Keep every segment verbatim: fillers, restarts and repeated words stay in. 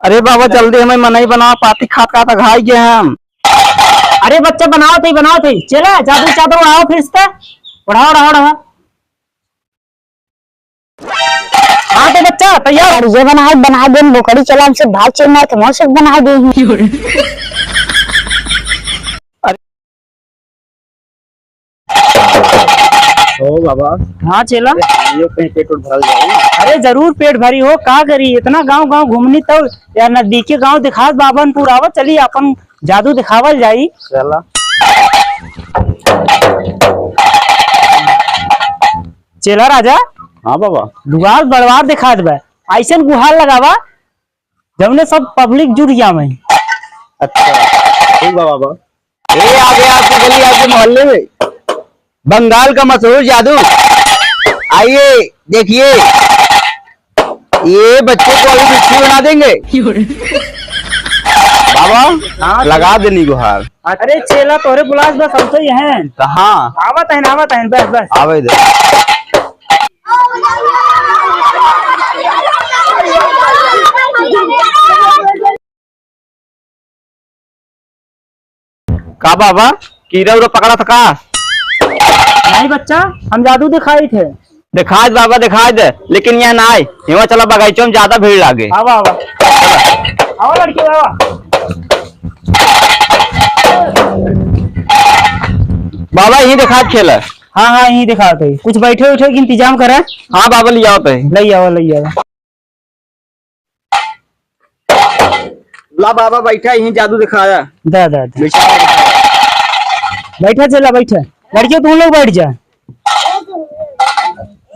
अरे बाबा, जल्दी हमें मनई बनावा, पाती खात खात अघाई गए हम। अरे बच्चा, बनावत ही, बनावत ही। चला, जादू चादर ओढ़ावा फिर से। ओढ़ावा, ओढ़ावा, ओढ़ावा। हाँ तो बच्चा, तैयार। अरे ये बनाए, बनाए देन बोकड़ी चला, हमसे भाग चल, मैं तो मौत से बनाए दे ही। ओ बाबा। हाँ चेला। अरे, हमनियो कहीं पेट उट भरल जाई। अरे जरूर पेट भरी हो, का करी, इतना गांव गांव घूमनी तब यार नजदीकी गांव दिखात बाबनपुर, आवा चली अपन जादू दिखावल जाई। चला। चेला राजा। हाँ बाबा। दुआर बड़वार दिखात बा, ऐसन गुहार लगावा जौने सब पब्लिक जुट जावे। अच्छा, ठीक बा बाबा। ए, आ गया आपकी गली, आपके मोहल्ले में बंगाल का मशहूर जादू। आइए, देखिए, ये बच्चे को अभी बिच्छू बना देंगे। बाबा, हाँ। लगा देनी गुहार। अरे चेला, तोरे बुलास बस, हम तो ये हैं। कहाँ? आवत हैं, आवत हैं, बस, बस। आवे दे। का बाबा, कीड़ा उड़ा पकड़ा था का? नहीं बच्चा, हम जादू दिखाई थे। दिखाई दे बाबा, दिखाई दे, लेकिन यहाँ ना आए, हिवा चला बगीचों में ज्यादा भीड़ लागे। आवा, आवा। आवा लड़की, आवा। बाबा, यही दिखात खेला। हाँ, हाँ, यही दिखात है। कुछ बैठे उठे के इंतजाम करा। हाँ बाबा, ले आओ तो। ले आओ, ले आओ। ला बाबा बैठा, यहीं जादू दिखाया। दा, दा, दा। बैठा। बैठा चला, बैठा। लड़कियों तुम लोग बैठ जा।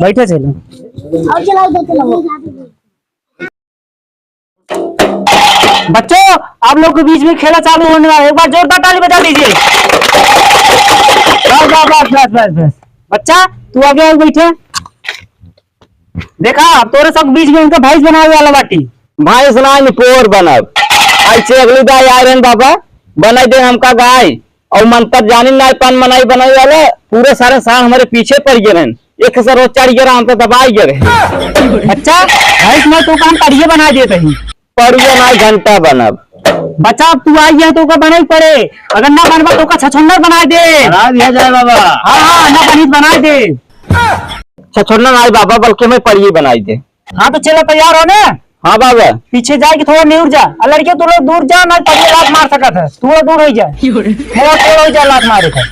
बैठा चला। और चलाओ, इधर चलाओ। बच्चों, आप लोग के बीच में खेला चालू होने वाला है, एक बार जोरदार ताली बजा दीजिए। बस, बस, बस, बस, बस, बस। बच्चा, तू आगे आके बैठा। देखा, अब तोरे सब बीच में इनका भैंस बनावे वाला बाटी। भैंस ना, निपोर बनब। ऐसे अगली दाई आए रहन बाबा, बनाई दे हमका गाय। और मंतर जानी ना, पान मनाई बनाई वाला, पूरे सारे साल हमारे पीछे पड़ गए रहन। एक से रोज चढ़ गए, हम तो दबाई गए रहे। अच्छा, भैंस में तो काम करिए बना देते ही। परिया ना, घंटा बनब। बच्चा, अब तू आई है तो ओका बनाई पड़े, अगर ना बनबा तो ओका छछोंदर बनाई दे। बना दिया जाए बाबा। हाँ, हाँ, ना बनी बनाई दे। छछोंदर ना आई बाबा, बल्कि मैं परिये बनाई दे। हाँ, तो चलो, तैयार हो ना? हाँ बाबा। पीछे जाए के थोड़ा निउर जा, आ लड़के तू लोग दूर जा, ना परिये लात मार सकत है, थोड़ा दूर हो जा। क्यों रे? थोड़ा, थोड़ा हो जा, लात मारे थे।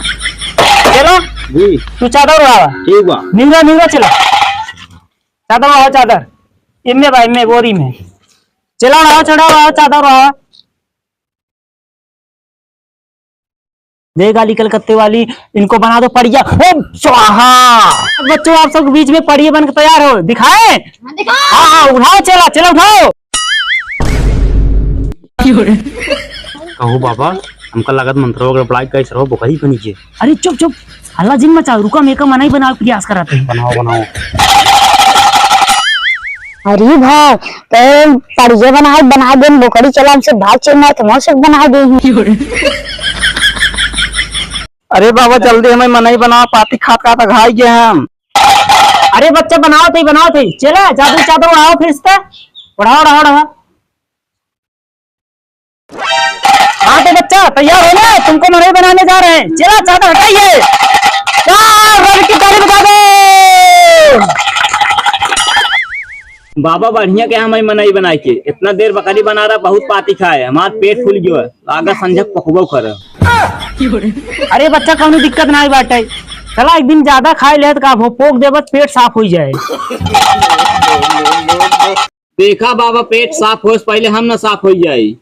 चलो। जी। तू चादर उड़ावा। ठीक बा। निउरा, निउरा चला। चादर उड़ावा, चादर। इम्मे बा, इम्मे बोरी में। चला उड़ावा, चढ़ा उड़ावा, चादर उड़ावा। दे गाली कलकत्ते वाली, इनको बना दो पड़िया। ओम स्वाहा। बच्चों, आप सबके बीच में पड़िया बन के तैयार हो, दिखाए? हाँ, दिखाओ। हाँ, हाँ, उठाओ, चला, चला, उठाओ। कहो बाबा, हमका लागत मंत्रवा गड़बड़ाई, कैसे रहो, बोकरी बनी जे। अरे चुप, चुप, हल्ला जिन मचाओ, रुका, हम एका मनई बनावे के प्रयास करत हैं। बनाओ, बनाओ। अरे भाई, ते पड़िया बनाए, बनाए देन बोकड़ी चला, हमसे भाग चल, मैं तो मौसक बनाए दे ही। अरे बाबा, जल्दी हमें मनई बनावा, पाती खात खात अघाई गए हम। अरे बच्चा, बनाओ थे, बनाओ थे, चला, जादू चादर उड़ाओ फिर से, उड़ाओ, उड़ाओ, उड़ाओ। हाँ तो बच्चा, तैयार हो ना, तुमको मनई बनाने जा रहे हैं। चला, चादर हटाइए। चार रन की ताली बजा दो। बाबा बढ़िया के हमें मनई बनाए के, इतना देर बकरी बना रहा, बहुत पाती खाए, हमार पेट फूल गयो है, आगा संझक पकबो कर। अरे बच्चा, कौनो दिक्कत नहीं बाटे, चला एक दिन ज्यादा खाए ले तो का हो, पोक दे, बस पेट साफ हो जाए। देखा बाबा, पेट साफ होए से पहिले हम ना साफ होइ जाई।